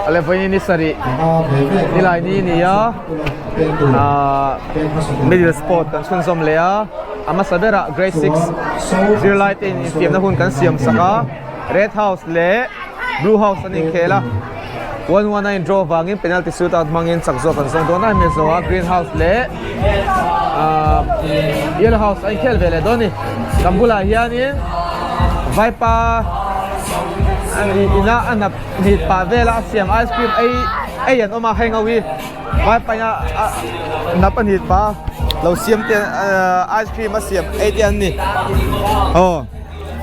Ale vawiin ni sarih nilai ni ni a ahh middle sport kan chhunzawm leh a a hmasa berah grade six zirlai te in infiamna hun kan siam sak a red house leh blue house an inkhel a one one a in draw vangin penalty shoot out hmangin chak zawk an zawng dawn a hemi zawh a green house leh ahh yellow house a inkhel ve leh dawn a ni kan bulah hianin vaipa ina a nap hnih pah vela a siam ice cream ei ei an awm a heng ho hi vaipa ina a nap a hnih pah a lo siam te ahh ice cream a siam ei te an ni aw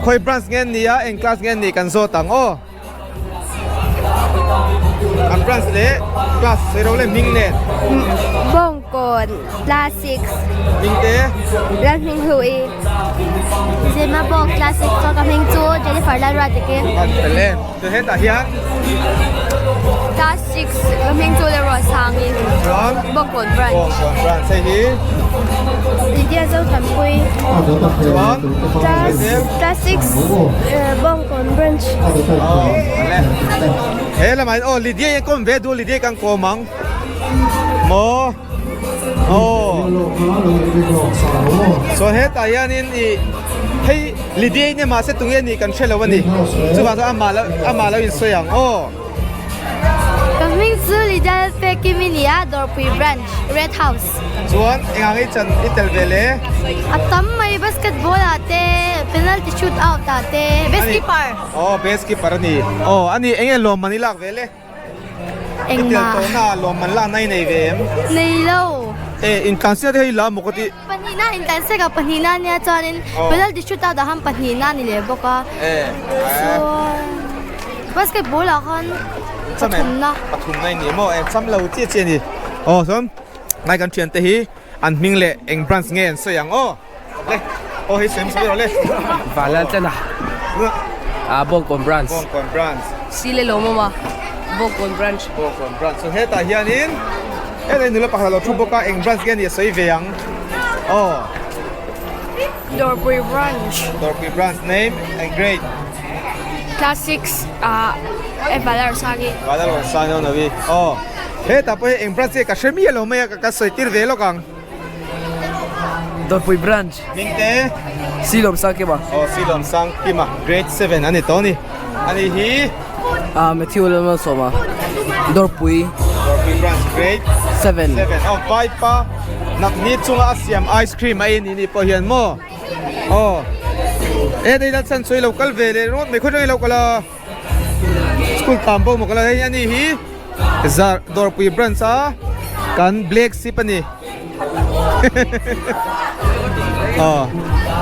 khawi branch nge an nih a eng class nge an nih kan zawt ang aw. An branch leh class sawi ro leh hming nen. Bawngkawn class 6. Hming te. Lalhming Hlui. Zemabawk class 6 chuan ka hming chu Jennifer Lalruatdiki. An fel em. Chuan hetah hian. Class 6 ka hming chu Leroy Sangi. Chuan. Bawngkawn branch. Bawngkawn branch hei hi. Lydia Zothanpui. Chuan. Class class 6 Bawngkawn branch. He lamah hian aw Lydia hi kawm ve duh Lydia kan kawm ang maw aw chuan hetah hianin ih hei Lydia hi mahse tunge anih kan hrelo a ni chuvang chuan amah lo amah lo insawi ang aw. Ka hming chu Lydia Lalpekimi a ni a Dawrpui branch Red House. Chuan engah nge i chan i tel ve le? A tam mai basketball ah te penalty shoot out ah te best keeper. Aw best keeper a ni. Aw a ni enge lawmman i lak ve le? Engmah. I tel tawh na ah lawmman lak na i nei ve em? Nei lo. E intlansiak te hi i la maw ka ti? Pahnihna intlansiak ah pahnihna ania chuanin penalty shoot out ah khan pahnihna a ni leh bawk a. E. Chuan basketball ah khan pathumna. Pathumna i ni maw? E cham lo chiah chiah a ni. Aw chuan. Ngai kan thiante hi an hming leh eng branch nge an sawi ang aw le aw hei sawi sawi rawh le. Vanlal Chana ah Bawngkawn branch. Bawngkawn branch. Sile Lawmawma Bawngkawn branch. Bawngkawn branch so hetah hianin hetah hi nula pakhat a lo thu bawk a eng branch nge a nih a sawi ve ang aw. Dawrpui branch. Dawrpui branch name and grade. Class 6 ah Valarsangi. Valarsangi aw nawi aw. Hetah pawh hi eng branch nge ka hre miah lo mai a ka sawi tir ve lawk ang. Dawrpui branch. Hmingte. Silawm Sangkima. Aw Silawm Sangkima grade 7 a ni tawh a ni. Ani hi. Ah Matthew Lalmalsawma Dawrpui. Dawrpui branch grade 7. 7 aw Vaipa Nakni chunga a siam ice cream a ei ni ni pawh hian maw aw e dei la chhan chu i lo kal ve leh ringawt mai khawi atangin i lo kal a. School tam pawh maw ka la hei ani hi zar dawrpui branch a kan black sheep ani aw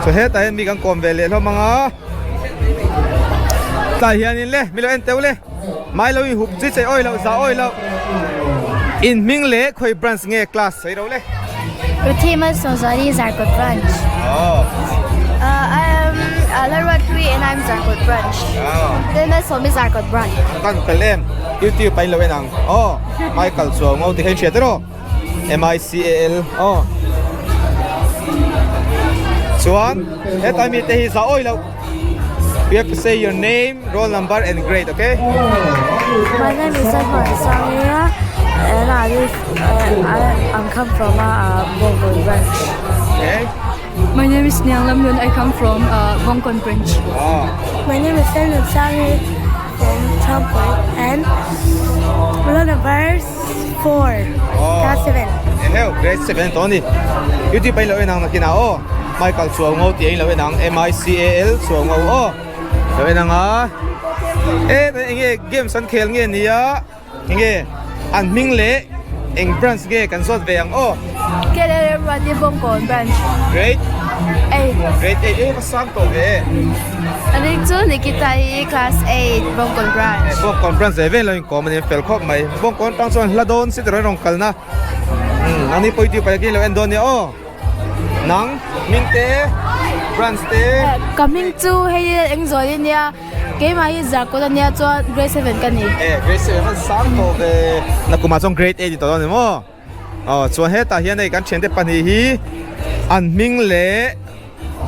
so hetah hian mi kan kawm ve leh hlawm ang a tlai hianin le mi lo en teuh le mai lo in hup chi chei awi loh za awi loh in hming leh khawi branch nge class sawi ro le. Ruthi Malsawmzuali Zarkawt branch. Oh. I am Lalruathlui and I'm Zarkawt branch. Oh. Lalmalsawmi Zarkawt branch. Kan pel em YouTube pain lo en ang. Oh. Michael chuang ngo ti kha in hriat ero. M I C A L. Oh. Chuan hetlai mi te hi za awi lo. You have to say your name, roll number and grade, okay? My name is Zafar Samira and I live uh, I I'm come from uh, Bongkon branch. Okay. My name is Niang Lam Yun. I come from uh, Bongkon branch. Oh. My name is Selnam Sangi from Champoi and roll number 4, Oh. class 7. Eheu, grade 7 tawh a ni. YouTube pain lo en ang nakinah aw. Michael Chuango tih a in lo en ang M I C A L Chuango aw lo en ang a e eng nge games an khel nge nia eng nge an hming leh eng branch nge kan zawt ve ang aw. KLM Ruati Bawngkawn branch. Grade 8. Grade 8 e va sang tawh ve. Aning chu Nikita hi class 8 Bawngkawn branch. Bawngkawn branch ve ve lo inkawm a ni fel khawp mai. Bawngkawn tang chuan hla dawn si tura rawn kalna nangni pawh i tih paih akin lo en dawn nia aw. Nang hming te branch te. Ka hming chu hei eng zawl i nia keimah hi Zarkawt a nia chuan grade 7 ka ni. E grade 7 hman sang tawh ve. Nakumah chuan grade 8 ni tawh dawn ni maw? Aw chuan hetah hian hei kan thiante pahnih hi an hming leh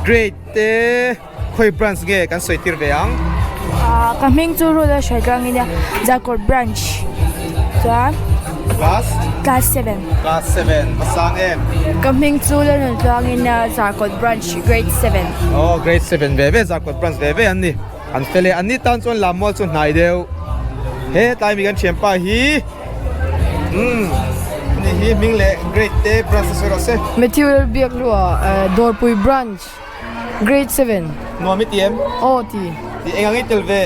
grade te khawi branch nge kan sawi tir ve ang. Ka hming chu Rula Hruaitlang i nia Zarkawt branch. Chuan Class? Class 7. Class 7. A sang em? Ka hming chu Lalnun Tluangin a Zarkawt Branch Grade 7. Aw Grade 7 ve ve Zarkawt Branch ve ve an ni. An fel e. An ni tan chuan Lammual chu hnai deuh. He tlai mi kan thianpa hi umm ani hi hming leh grade te branch te sawi rawh se. Matthew Lalbiakhlua Dawrpui Branch. Grade 7. Nuam i ti em? Aw ti. Ti eng ang i tel ve?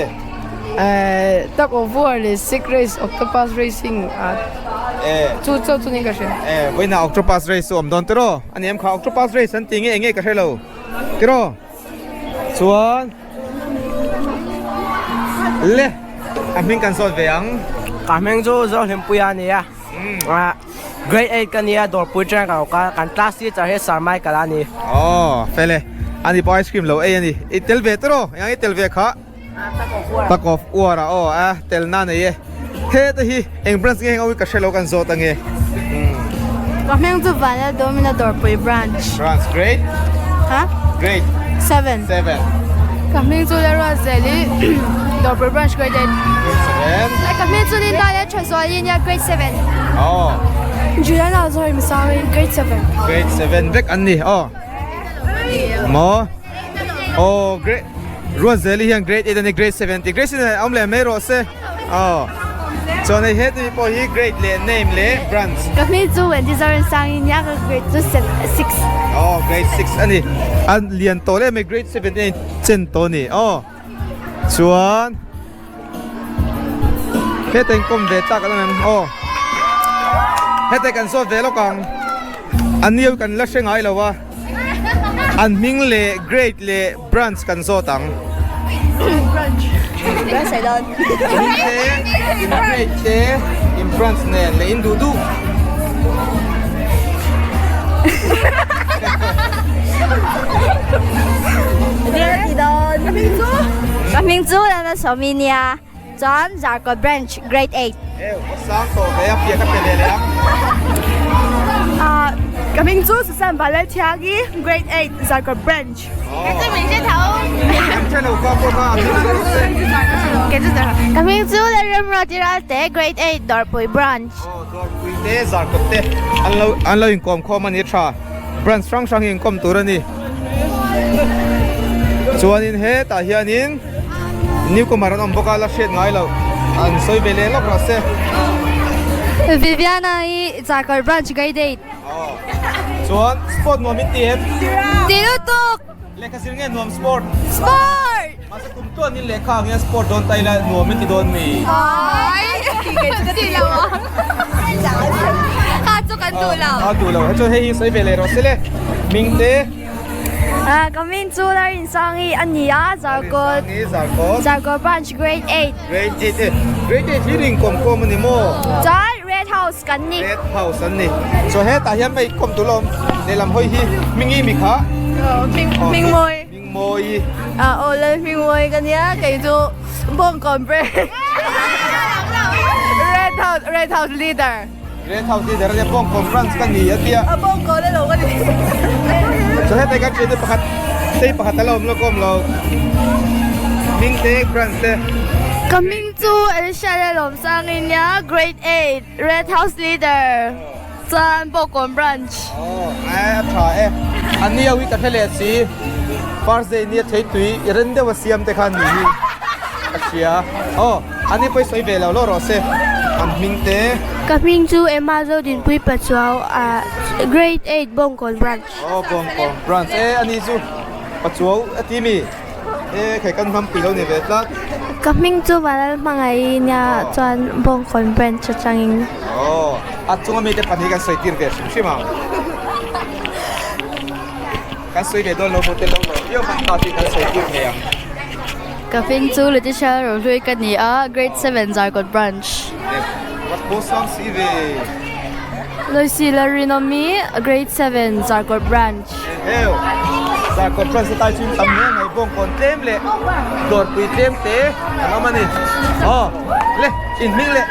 Eh, tug of war leh sick race, octopus racing ah Eh. chu chauh chu niin ka hria. Eh, vawiinah octopus race chu awm dawn tiraw? A ni em kha octopus race an ti nge eng nge ka hre lo tiraw? Chuan le a hming kan zawt ve ang. Ka hming chu Zohlimpuia a ni a. Ah. Grade 8 ka nia dawrpui train ka lo kal kan class teacher hi Sir Michael a ni. Aw fel e, ani pawh ice cream lo ei a ni. I tel ve tawh eng ang i tel ve kha? Tug of war ah aw a tel na nei e. Heta hi eng branch nge heng ho hi ka hre lo kan zawt ange. Ka hming chu Vanlal Domina Dawrpui branch. Branch grade? Ha? Grade? 7. 7. Ka hming chu Lalruatzeli Dawrpui branch grade 8. Grade 7. Ka hming chu Linda Lalthazuali nia grade 7. Aw. Juliana Zohar Misawi grade 7. Grade 7 vek an ni aw. Maw? Aw grade Ruatzeli hian grade 8 a ni grade 7 tih grade 7 awm leh mai rawh se. Aw. Chuan hei heti pawh hi grade leh name leh branch. Ka hming chu Wendy Zoransang i nia ka grade chu 6. Aw grade 6 a ni. A lian tawh leh mai grade 7 te chen tawh a ni. Aw. Chuan heta in kawm ve tak an awm em? Aw. Heta kan zawt ve lawk ang. A niau kan la hre ngai lo a. An hming leh grade leh branch kan zawt ang. Hming te, in grade te, in branch nen leh in duh duh. Ka hming chu Lana Sawmi nia chuan Zarkawt Branch Grade 8. Eu, ka sang tawh ve a, piah ka pe leh leh ang. Ka hming chu Susan Valalthiangi, Grade 8, Zarkawt Branch. Ka hming chu Lalremruati Ralte, Grade 8, Dawrpui Branch. Aw, Dawrpui te, Zarkawt te an lo an lo inkawm khawm a ni tha. Branch hrang hrang hi inkawm tur a ni. Chuanin hetah hianin newcomer an awm bawk a, la hriat ngai loh an sawi ve leh lawk rawh se. Viviana hi Zarkawt Branch Grade 8. Aw chuan sport nuam in ti em? Ti lutuk! Lehkha zir nge nuam sport? Sport! Mahse kum tuan in lehkha ang hian sport dawn ta ila nuam in ti dawn mi? Ai! Ka ti lo ang. Kha chu kan duh lo. A duh lo. Hei chuan hei hi sawi ve leh rawh se le. Ming te. Ka min chu Larinsang i a ni a, Zarkawt. Zarkawt. Zarkawt branch grade 8. Grade 8 e. Grade 8 hi ring kawm kawm a ni maw? Chuan Red House kan ni. Red House an ni. Chuan hetah hian hei kawm tur lawm lehlam hawi hi Hmingi mi kha. Hming Mawi. Hming Mawi. Aw Lal Hming Mawi ka nia kei chu Bawngkawn branch. Red House Red House leader. Red House leader a nia Bawngkawn branch ka ni a tia. A Bawngkawn a lo ka ni. Chuan hetah hian kan thiante pakhat sei pakhat a la awm lo ka awm lo. Hming te branch te. Ka hming chu Elisha Lalawmsang i nia Grade 8. Red House Leader chuan Bawkawm Branch. Aw ai a tha e. A niau hi ka hre leh si. First day nia thei tui i ren deuh a siam te khan ni hi ka hria. Aw a ni pawh i sawi ve lo lo rawh se an hming te. Ka hming chu Emma Zodinpui Pachuau ah Grade 8 Bawngkawn Branch. Aw Bawngkawn Branch e a ni chu Pachuau a ti mi. E khai kan hmampui lo ni ve tlat. Ka hming chu Valal Hmangaih nia chuan Bawngkawn branch atangin. Aw, a chunga mite pahnih kan sawi tir ve hrim hrim ang. Kan sawi ve dawn lo maw te lo lo viau hman ta tih kan sawi tir ve ang. Ka hming chu Letitia Rohlui ka ni a, Grade 7 Zarkawt branch. E, va thaw sang si ve. Loisi Lalrinawmi, Grade 7 Zarkawt branch. Heu, Zarkawt branch tai chu tam hle mai Bawngkawn tlem leh Dawrpui tlem te an awm a ni. Aw, le in hming leh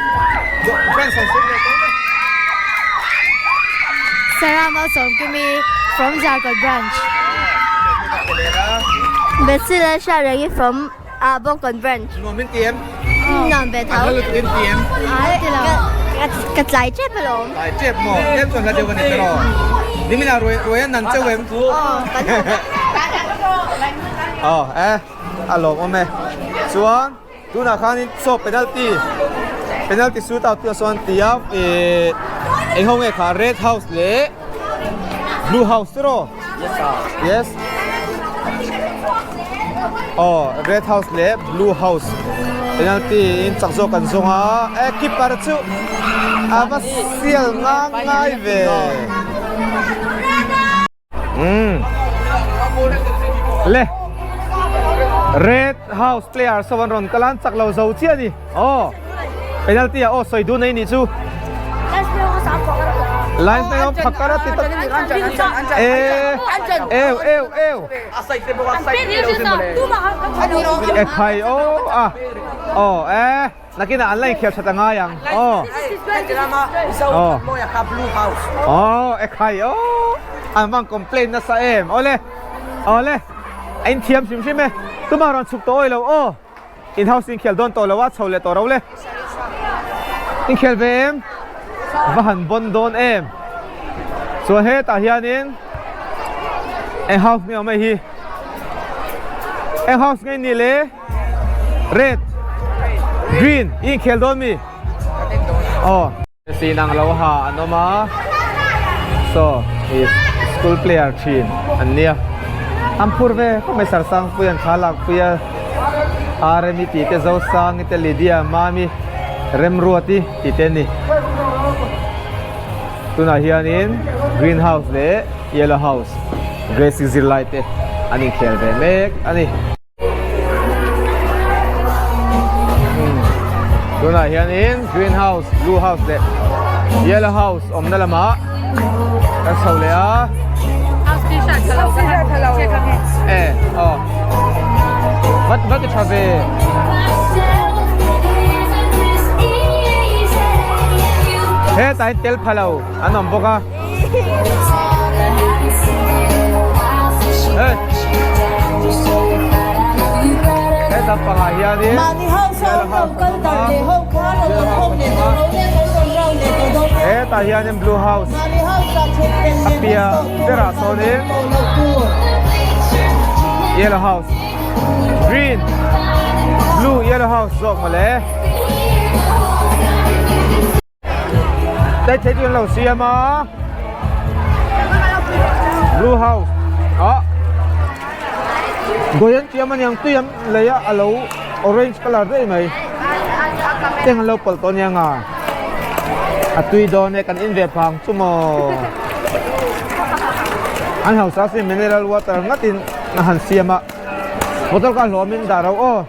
branch han sawi ve tawh le. Sarah Malsawmkimi from Zarkawt branch. Betsy Lalhriatrengi from Bawngkawn branch. Nuam in ti em? Nuam ve tho. An hla lutuk in ti em? Ai ti lo. Ka tlai tep alawm. Tlai tep maw? Tlem chuan hla deuh a ni tawh. Nimin ah ruai ruai an nan cheu em? Aw, kan Aw, e, a lawmawm e. Chuan tunah khanin saw penalty penalty shoot out tih a sawn ti a, ih eng ho nge kha red house leh blue house te rawh? Yes sir. Yes. Aw, red house leh blue house penalty in chak zawk kan zawng a, e keeper chu a va sial ngang ngai ve. Umm. Le. Red house player saw an rawn kal a, an chak lo zo chiah a ni. Aw. Penalty ah aw sawi dun a i nih chu. Line hmel awm phakar a ti tak. E eu eu eu. E khai aw a. Aw e nakinah an la inkhel that a ngai ang. Aw. Aw. Aw e khai aw. An van complain nasa em. Awle. Awle. A inthiam hrim hrim e. Tumah rawn chhuk tawh awi lo aw. In house inkhel dawn tawh lo a, chho leh tawh ro le. Inkhel ve em? Va han bawn dawn em? Chuan hetah hianin eng house nge awm hei hi? Eng house nge ni le? Red, green i inkhel dawn mi? Aw. Sin ang lo ha an awm a, saw i school player thin an nia, an phur ve khawp mai Sarsangpui an thla lak pui a, Aremi tih te Zosangi te Lydia Mami Remruati tih te an ni. Tunah hianin green house leh yellow house grade six zirlai te an inkhel ve mek a ni. Tunah hianin green house, blue house leh yellow house awmna lamah kan chho leh a. E aw vat vat i tha ve. Hetah hian tel pha lo an awm bawk a. He lampangah hianin hetah hianin blue house a piah berah sawnin yellow house green blue yellow house zawk mawle. Tei thei chu an lo siam a blue house ah dawi an tiam aniang tui an lei a alo orange colour daih mai teng an lo pawlh tawh aniang a a tui dawn e kan in ve phang chu maw an hausa si mineral water ngat in a han siam a bottle kha hlawm in dah rauh aw.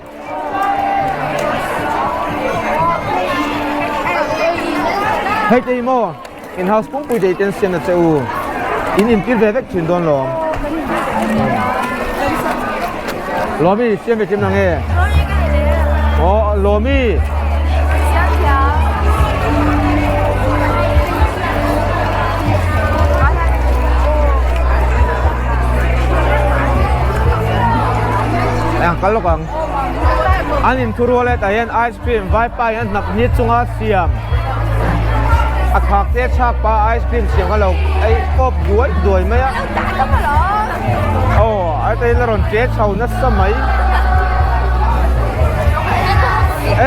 Hei te hi maw in house pumpui te ten siam na che u in intir ve vek thin dawn lawm Lawmi siam ve chim na nge aw Lawmi Ang kal lawk ang. An inthu rual hetah hian ice cream vaipa in a hnap ni chunga siam a khak te chhak pa ice cream siam kha lo ei pawp duai duai mai a aw a heta hian a rawn che chho nasa mai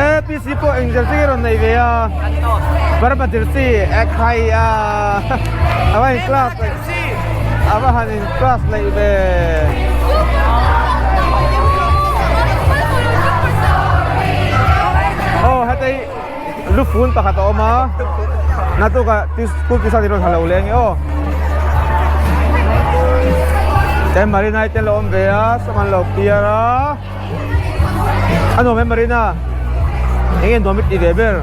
e PC pawh eng jersey nge rawn nei ve a Burma jersey e khai a a va in class A va han in class neih ve. Aw heta hi lufun pakhat a awm a naktukah school tuisan hi rawn ha lo leh ange aw te Marina te an lo awm ve a sawm an lo piar a a nuam em Marina eng nge nuam i tih ve ber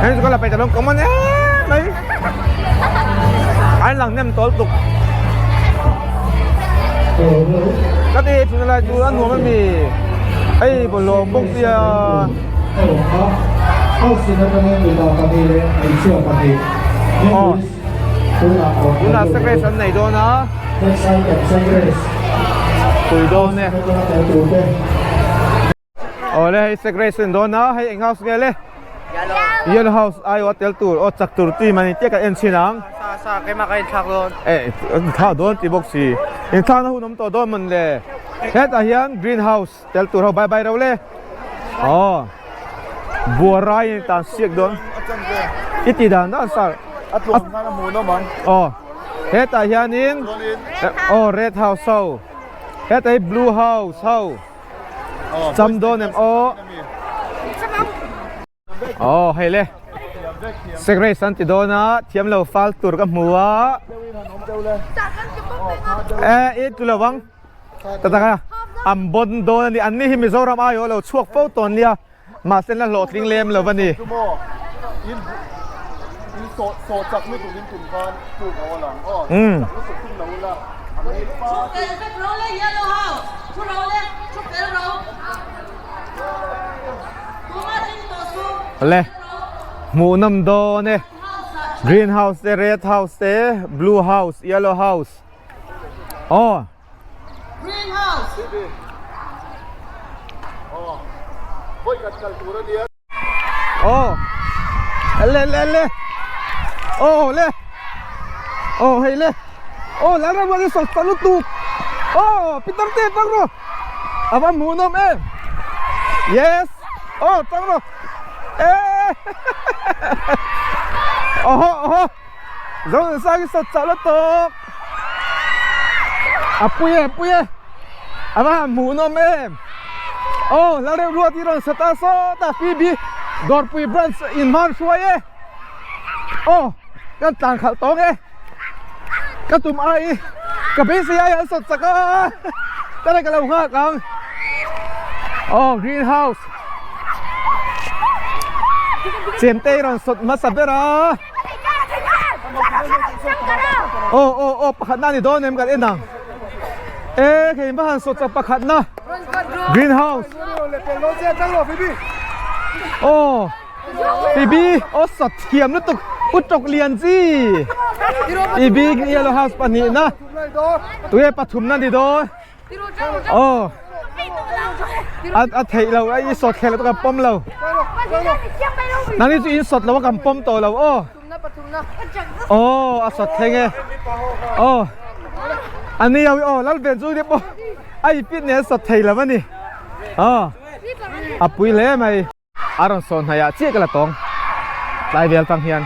heng chu ka la peih ta lo common em mai an lang hnem tawl tuk ka ti thin lai chu a nuam ami hei bawlhhlawh awm bawk sia. Aw. Tunah secret an nei dawn a pui dawn e. Awle hei sek race a ni dawn a, hei eng house nge le? Yellow house aiawh a tel tur aw chak tur team a ni tia kan en chhin ang. Sa sa keimah ka inthlak dawn. Eh inthlak dawn ti bawk si. Inthlakna hun awm tawh dawn mawn le. Hetah hian green house tel tur ho bye bye ro le. Aw buarai in tan siak dawn. I ti dan dan sar. A tluang khan a hmuh nawm ang. Aw hetah hianin aw red house ho hetah hi blue house ho. Cham dawn em aw. Aw hei le. Sek race an ti dawn a, thiam lo fal tur ka hmu a. E i tu lo ang. Ta tak a. An bon dawn a ni. An ni hi Mizoram aiawh lo chhuak fo tawn nia. Mahse la hlawhtling lem lo a ni. Umm. Le hmuhnawm dawn e. Green house te red house te blue house yellow house aw. Aw le le le aw le aw hei le aw lal ram rual hi sawt ta lutuk aw pitar te tang rawh a va hmuhnawm em yes aw tang rawh e awhaw awhaw. Zonunsang hi sawt chauh lutuk a pui e a pui e a va han hmuhnawm em aw Lalreuh ruat hi rawn sawt a sawtah PB Dawrpui branch in hman hruai e aw kan tlan khalh tawng e ka tum ai ka beisei ai an sawt chak a tana ka lo nghak ang aw green house chemte rawn sawt hmasa ber a. Aw aw aw pakhatna a ni dawn em kan en ang e khei hma han sawt chak pakhatna green house aw Phoebe aw sawt thiam lutuk u tawk lian chi Phoebe yellow house pahnihna tunge pathumna ni dawn. Aw a theih lo a i sawt thleh lo kan pawm lo nangni chu in sawt lo a kan pawm tawh lo aw aw a sawt thleng e aw a ni ho aw lal ven chu te pawh a i pit nen sawt thei lo a ni aw a pui hle mai. A rawn sawn hnaih ah chiah ka la tawng tlai vel tang hian.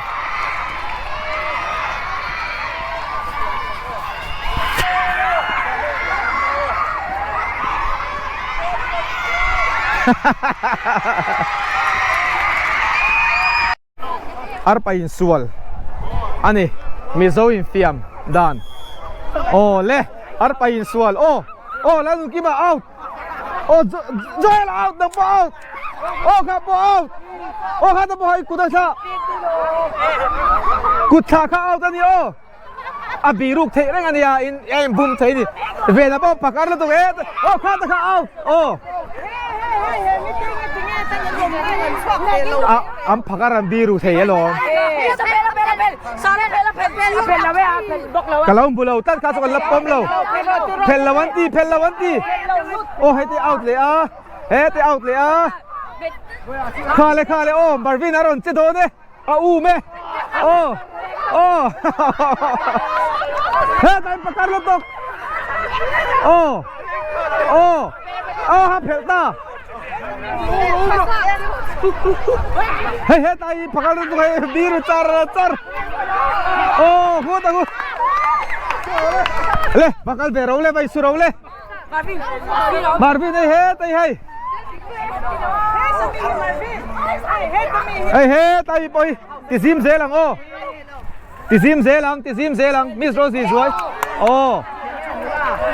Arpa insual a ni Mizo infiam dan aw le arpa insual aw aw Lalnukima out. Oh Joel out nang pawh out. Oh kha pawh out. Oh kha ta pawh hai kut a thla. Kut thla kha out ani aw. A biruk theih reng ania in a in bum thei ni. Vena pawh pakar lutuk e. Oh kha ta kha out. Oh. A an phakar an biru thei alawm. Ka lo hmu lo tlat kha chu kan la pawm lo. Phel lo an ti, phel lo an ti. Aw hei te out leh a, he te out leh a. Kha le kha le aw Marvin a rawn che dawn e, a um e. Aw aw he tain pakar lutuk. Aw aw aw ha phelh ta. Hei hetlai hi pakhat lutuk hei bir char char aw hut ang u le va kal ve ro le va insu ro le Marvin hei hetlai hei hei hetlai pawh hi ti zim zel ang aw ti zim zel ang ti zim zel ang Miss Rosie zuai aw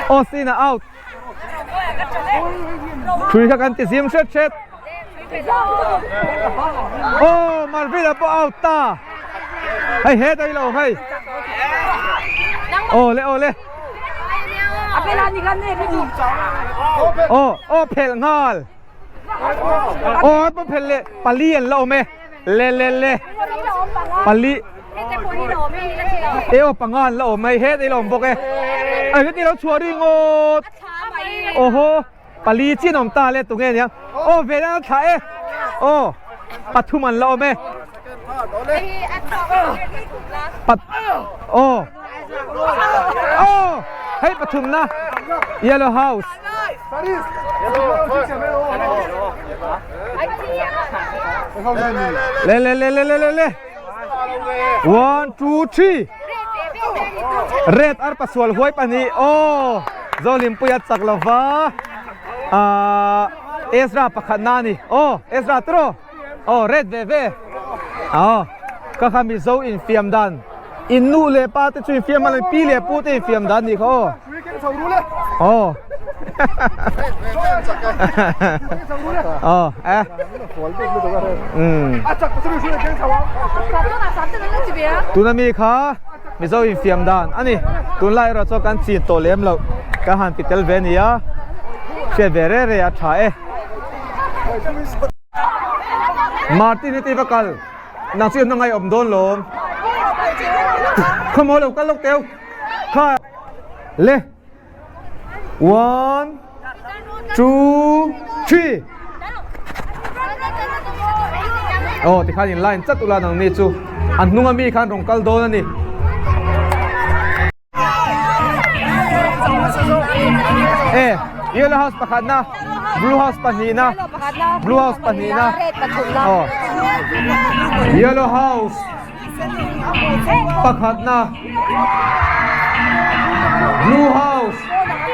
Austin a out. Thui kha kan ti zim hret hret. Oh, Marvin a pawh out ta. Hei he dai lo hei. Oh le oh le. Oh, oh phel ngal. Oh, pa phel le pali an la awm e. Le le le. Pali. E aw panga an la awm mai he dai lo awm bawk e. Ai heti lo chhuah ri ngawt. Oho, pali chin awm ta le tunge nia. Aw Vena an thlah e. Aw pathum an la awm e. Pat aw aw hei pathum na Yellow House. Le le le le le le le. One two three. Red arpa sual huai pahnih. Aw Zolimpuia chak lova. Ah Ezra pakhat na ni. Aw Ezra tiraw. Aw red ve ve. Aw ka kha Mizo infiam dan. In nu leh pa te chu infiam a pi leh pu te infiam dan nih kha aw. Aw. Aw eh. Tuna mi kha Mizo infiam dan a ni. Tunlai erawh chuan kan chin tawh lem loh kan han ti tel ve a ni a. Hriat ve reh reh a tha e. Martin heti va kal. Nang chu enna ngaihawm dawn lawm. Khawmaw lo kal lawk teu. Kha le. One, two, three. Oh, tikhan in line chat ula nang ni chu. An hnunga mi khan rawn kal dawn a ni. E, Yellow House pakhatna, Blue House pahnihna, Blue House pahnihna. Oh. Yellow House pakhatna, Blue House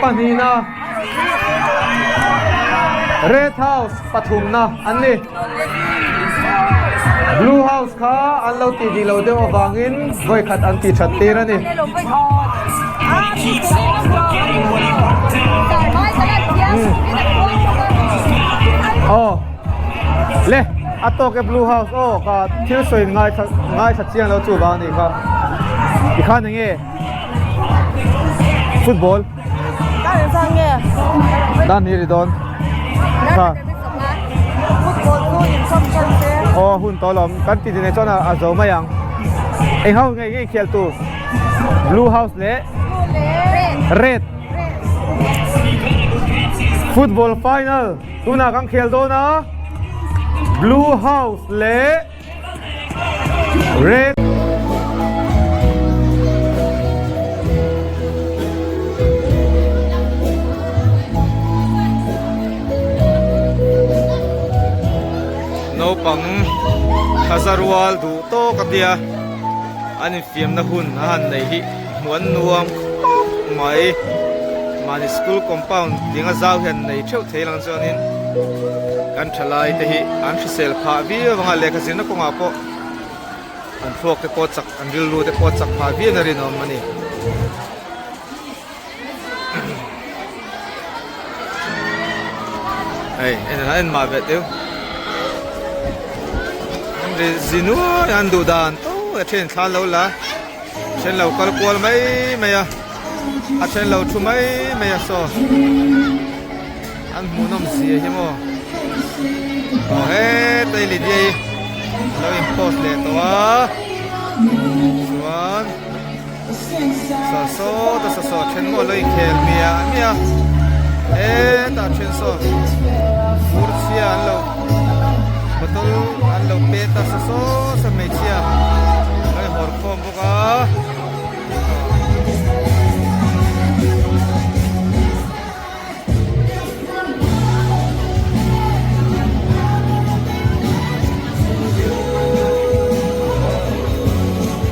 pahnihna, Red House pathumna an ni. Blue House kha an lo tih dih lo deuh avangin vawi khat an tih that tir a ni. Aw le a tawk e Blue House aw ka thil sawi ngaithla ngaithla chiang lo chu vang a nih kha tikhan eng nge football Dan hi ri dawn kha aw hun tawh lawm kan ti nei chuan a zo mai ang eng ho nge nge khial tu blue house leh red football final tunah kan khel dawn a blue house leh Red Naupang thaza rual duh tawk a tia an infiamna hun a han nei hi hmuh an nuam khawp mai mahni school compound tinga zau hian nei theuh thei lang chuanin kan thalai te hi an hrisel phah viau ang a lehkha zirna kawngah pawh an thluak te pawh chak an rilru te pawh chak phah viau na rinawm a ni. Hei en en mah ve teu an ri zi nuai an duh dan tawk a then thla lo la then lo kal kual mai mai a a then lo thu mai mai a saw an hmuhnawm zia hi maw aw hetlai Lydia hi a lo in post leh tawh a chuan. Saw saw ta saw saw then maw lo inkhel miah miah hetah then saw fur chhia an lo bottle an lo pet a saw saw saw hmeichhia lo inhawr khawm bawk a.